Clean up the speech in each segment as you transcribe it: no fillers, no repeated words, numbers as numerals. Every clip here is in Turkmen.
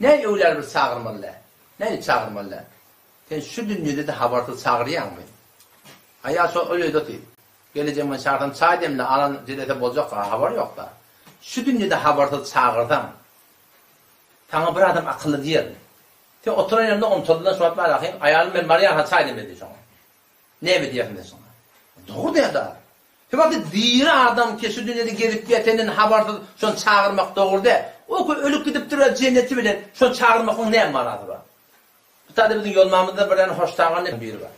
Näme öwlüýäleri bir çagyrmaly däl? Näme çagyrmaly däl? Sen şu dünýede-de habarsyz çagyrýaňmy? Aýal şol ol öýde otyr. Gelejek men çagyrsam çaý demle, alan jelese boljak, habary ýok-da. Şu dünýede habarsyz çagyrsaň, saňa bir adam akylly diýermi? Sen oturan ýeriňde unutyldyň şu wagt bar ahyn, aýalym men barýan-ha çaý demle diý şoňa. Näme diýersiň sen şoňa? Dogry diýýär-dä. Şu wagty diri adam ki şu dünýede gezip ýör senden habarsyz şony çagyrmak dogry däl. O ki ölüp gidipdir öz jenneti bilen şony çagyrmaklygyň näme manasy bar? Bu taýda biziň ýolmamyzda bir ýan hoştagan diýen biri bar.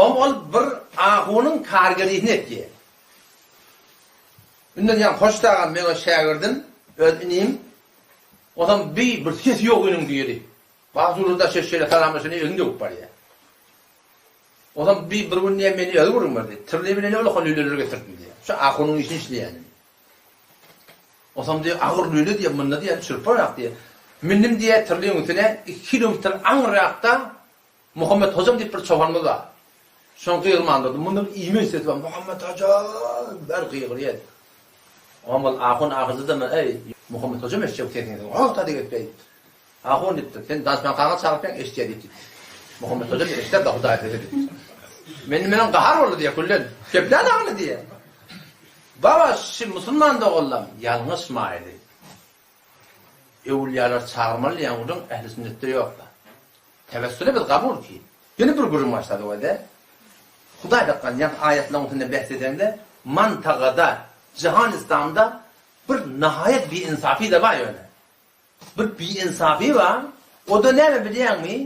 Oňa ol bir ahunyň kargerisini etýär. Ünden ýan hoştagan meň öz şägirdim, öz inim. Onsoň bi bir sesi ýok iniň biri. Bagtygulda şeşşeýle salamlaşyny egin döwüp barýar. Onsoň bi bir gün diýýär, meni özi gürrüň berdi. Tirli bilen ullakan lüleleri getirdim diýýär. Şu ahunyň işini işleýänim. Onsoň diýýär, agyr lüle diýýär, munda diýýär, düşürip bolanok diýýär. Mündim diýýär, tirliň üstüne, iki kilometr aňryrakda Muhammet hojam diýip bir çopanymyz bar. Şoň gygyrman durdy. Mundan iýmen sesi bar. Muhammet hojam! Bäri gygyrýar. Oňa ol ahun agyzly-da, Eý, Muhammet hojam eşitjek sesiňi. Ogta diýip diýipdir. Ahun diýipdir. Sen daşmankaňa çagyryp eşitýär diýipdir. Muhammet hoja diýip eşiter-de Hudaý sesi diýipdir. Meni meniň gahar boldy diýýär küllen. Geplän agyny diýýär. Baba şi musulman doganlam ýalňyşmaýly. Öwülýalar çagyrmaly diýen gürrüň ähli sünnetde ýok-da. Tewessüle biz gabul ki. Ýene bir gürrüň başlady o-da. Hudaý saklan ýaňky aýatlaryň üstünde bäs edeňde mantagada jahan islamda bir nahaýat biinsafy-da bar ýöne. Bir biinsafy bar, o-da näme bilýäňmi,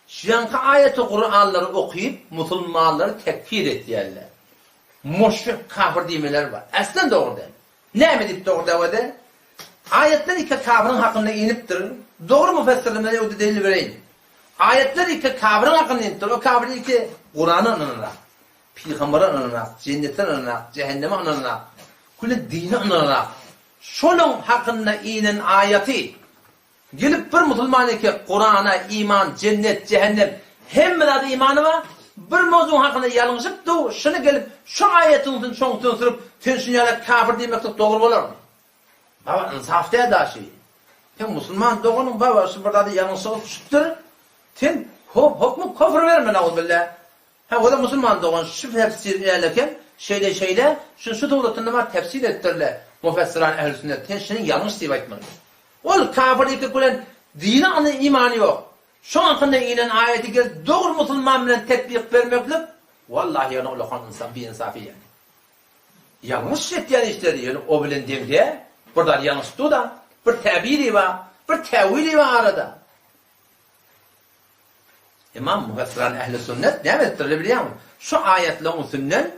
şu ýaňky aýaty Kuranlary okyp, musulmanlary tekfir etýärler. Muşrik, kafir diýmeleri bar. Äslen dogry däl. Näme diýip dogry däl o-da? Aýatlar iki kafiriň hakynda inipdir. Dogry mufessirler men öwde delil bereýin. Aýatlar iki kafiriň hakynda inipdir. O kafir ilki Kurana ynanarak, pygambere ynanarak, jennete ynanarak, jähenneme ynanarak, külli dine ynanarak, Şolaň hakynda inen aýaty, gelip bir musulman erkek Kurana iman, jennet, jähennem hemme zada imany bar, bir mowzuň hakynda ýalňyşyp du, şuny gelip şu aýatyň üstüni şoň üstüne sürüp sen şuny ýaly kafir diýmeklik dogry bolarmy? Baba ynsaf däl daşy. Sen musulman doganyň baba şu bir zada ýalňyşlyga düşüpdir, sen hokmy kofr berme nauzubilla. Hä oda musulman dogan şu tefsir äleken şeýle şeýle şuny şu suratynda bar tefsir edipdirle mufessiran ehli sünnet sen şuny ýalňyş diýip aýtmaly. Ol kafir erkek bilen dine any imany ýok. Şoň hakynda inen aýaty gelip dogry musulman bilen tetbik bermeklik wallahi ýöne ulakan ynsan biinsafy ýaly. Ýalňyş etýän işleri ýöne o bilen deňde bir zat ýalňyşyp dur da bir täbiri bar bir täwili bar arada. Ymam Muhesran ähli sünnet näme edipdirler bilýäňmi? Şu aýatlaryň üstünden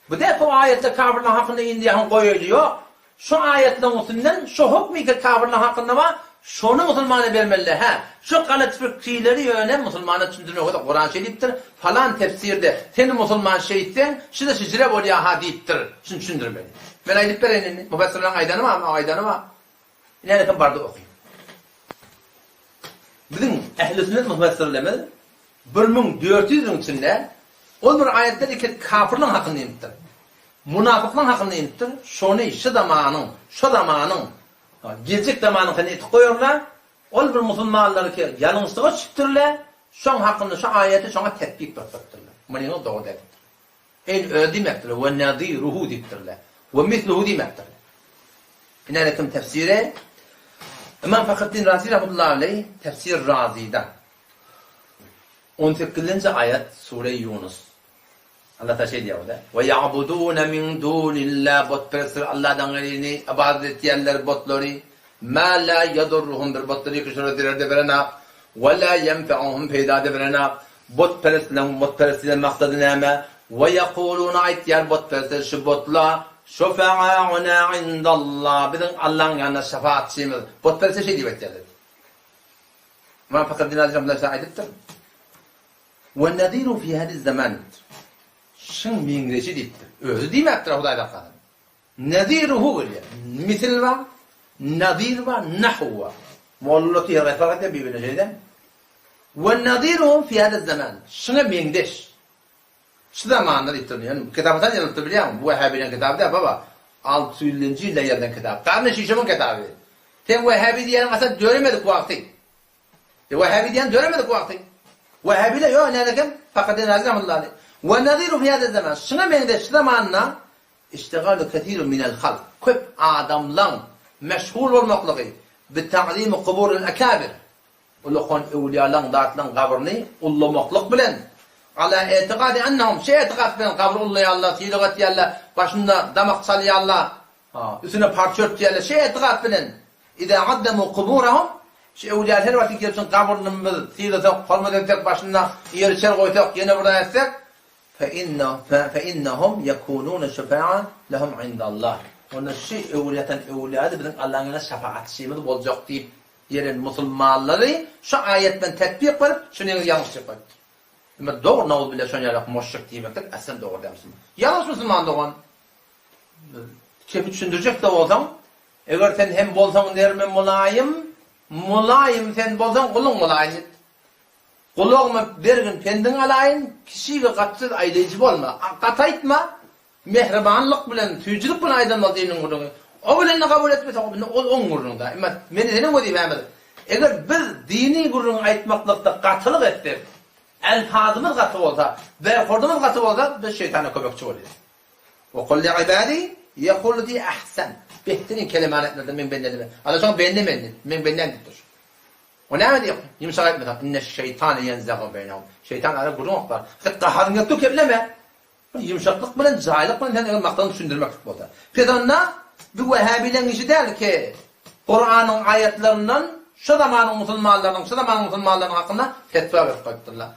bu däl bu aýatlar kafirlaryň hakynda indi ýaňy goýaýly ýok. Şu aýatlaryň üstünden şu hukmyky kafirlaryň hakynda bar, şony musulmana bermeliler. Hä, şu galat fikrileri ýöne musulmana düşündirmek bolsa Kuran şeý diýipdir, falan tefsirde sen musulman şeýtseň, şuda şijre bolýa-ha diýipdir. Şuny düşündirmeli. Men aýdyp bereýin indi. Mufessirleriň aýdany barmy? Aýdany bar. Nädesin barda oky. Biziň ähli sünnet mufessirlerimiz 1400 ýylyň içinde ol bir aýatlar iki kafirliň hakynda inipdir. Munafyklaryň hakynda inipdir. Şony şu zamanyň, şo zamanyň, geljek zamanyň seni etip goýarlar. Ol bir musulmanlary ki ýalňyşlyga düşüpdirler. Şoň hakynda şu aýaty şoňa tetbik beripdirler. Munyňyz dogry däldir. Eýni özi diýmekdir, we naziruhu diýipdirler. We misluhu diýmekdir. Ine kim tefsiri Ymam Fahreddin Razi rahmetullahi aleýh Tefsir Razyda 18-nji aýat Sure Ýunus. Allah Taala şeý diýýär burada. We ya'buduna min dunillah botperestler Allahdan gaýryny ybadat etýärler botlary. Ma la yadurruhum bir botlary ki şolara zerer-de berenak. We la ýenfe'uhum peýda-da berenak. Butperestleň butperestlikden maksady näme? We ýekuluna aýtýar butperestler şu butla, Şufa'auna indallah, biziň Allaň ýanynda şefaatçymyz. Butperestler şeý diýip aýtýarlar. Ymam Fahreddin Razy rahmetullah şeýle aýdypdyr. We naziru fi hadiz zaman diýipdir. Şuň meňzeşi diýipdir. Özi diýmäpdir Hudaý saklasyn. Naziruhu gelýär. Misil bar, nazir bar, nahw bar. Molla otyr fark edýär bir-birine şeýdem. We naziruhu fi hada zaman. Şuňa meňzeş. Şu zamanda diýipdir. Ýöne bu kitap haçan ýazylypdyr bilýäňmi? Bu wahhabileň kitaby däl baba. 650-nji ýylda ýazylan kitap. Garny şişemiň kitaby. Sen Wehhabi diýýäniň asal döremedik wagty. Wehhabi diýýän döremedik wagty. Wehhabile ýok näde eken? Fakat Razi rahmetullahi aleyh. We naziru fi hada zaman. Şuňa meňzeş şu zamanda iştigalu kesirun minel halk. Köp adamlaň meşgul bolmaklygy bi ta'zimi kuburil akabir. Ulakan öwlüýalaň zatlaň gabryny ullamaklyk bilen, ala etikadi ennehum, şu etikat bilen gabry ullaýarlar, sylag etýärler, başynda damak çalýarlar, üstüne parça örtýärler, şu etikat bilen, izä azzemu kuburahum, şu öwlüýalar her wagt gelip şuň gabryny biz sylasak, hormat etsek, başynda ýer-çer goýsak, ýene bir zat etsek, fe innehum ýekunune şüfaa lehum indallah. Onda şu öwlüýatan öwlüýada biziň Allaň ýanynda şefaatçymyz boljak diýip, Gelen musulmanlary şu aýat bilen tetbik berip, şu neňiz ýalňyş diýip goýupdyr. Emma dogry nauzubilla şon ýalak muşrik diýmeklik aslen dogry däl musulman. Ýalňyş musulman dogan. Kepi düşündirjek-de bolsaň, eger sen hem bolsaň nerme mulaýym, mulaýym sen bolsaň guluň bolaýyn diýip. Gulagyma bergin pendiňi alaýyn, kişige gaty söz aýdaýjy bolma. Gaty aýtma, Mähribanlyk bilen, süýjülik bilen aýdan bol diniň gürrüňi. O bilen-de kabul etmese, ol oň gürrüňi-dä. Emma meni seniň wezipämiz, eger biz dini gürrüňi aýtmaklykda gatylyk etsek, elpazymyz gaty bolsa, berhurdymyz gaty bolsa, biz şeýtana kömekçi bolýas. Ve kul li ibadi yekulu ti ahsan. Behterin kelemany aýtmakda meň bendelime. Alla şoňa bende men diýip, meň bendäm diýip dur. O näme diýip, ýumşak aýtmasaň, inneş-şeýtane ýenzagu beýnehum. Şeýtan ara gürrüň oklar. Sen gaharyň gelip dur kepleme. Bir ýumşaklyk bilen, jaýlyk bilen sen eger maksadyňy düşündirmeklik bolsa. Pes onda bu wehhabileň işi däl ki, Kuranyň aýatlaryndan şu zamanyň musulmanlarynyň, şu zamanyň musulmanlarynyň hakynda fetwa berip goýupdyrlar.